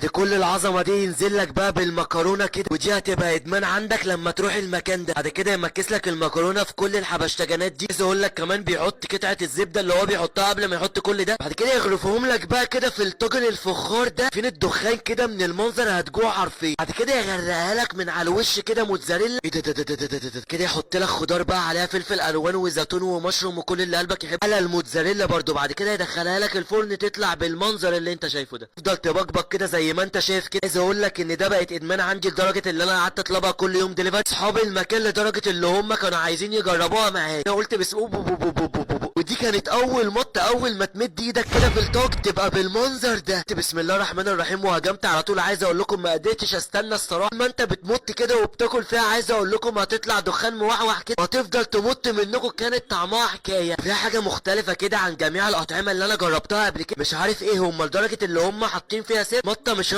دي كل العظمة دي ينزل لك بقى بالمكرونه كده، ودي هتبقى ادمان عندك لما تروح المكان ده. بعد كده يمكس لك المكرونه في كل الحبشتكنات دي. عايز اقول لك كمان بيحط قطعه الزبدة اللي هو بيحطها قبل ما يحط كل ده. بعد كده يغرفهم لك بقى كده في الطاجن الفخار ده، فين الدخان كده من المنظر هتجوع حرفيا. بعد كده يغرقها لك من على الوش كده موتزاريلا. ايه ده ده ده ده ده ده ده. كده يحط لك خضار بقى عليها فلفل الوان وزيتون ومشروم وكل اللي قلبك يحب على الموتزاريلا برضو. بعد كده يدخلها لك الفرن تطلع بالمنظر اللي انت شايفه ده. تفضل تبقبق كده زي ما انت شايف كده. عايز اقول لك ان ده بقت ادمان عندي لدرجة اللي انا قعدت اطلبها كل يوم دليفري. اصحاب المكان لدرجة اللي هم كانوا عايزين يجربوها معايا. انا قلت بس أوب أوب أوب أوب أوب أوب. ودي كانت اول مطه. اول ما تمد ايدك كده في الطاج تبقى بالمنظر ده. بسم الله الرحمن الرحيم وهجمت على طول. عايز اقول لكم ما قدرتش استنى الصراحة. ما انت بتمط كده وبتاكل فيها، عايز اقول لكم هتطلع دخان موحوح كده وهتفضل تمط منكم. كانت طعمها حكاية، فيها حاجة مختلفة كده عن جميع الاطعمة اللي انا جربتها قبل كده. مش عارف ايه هم، لدرجة اللي هم حاطين فيها سر مطه مش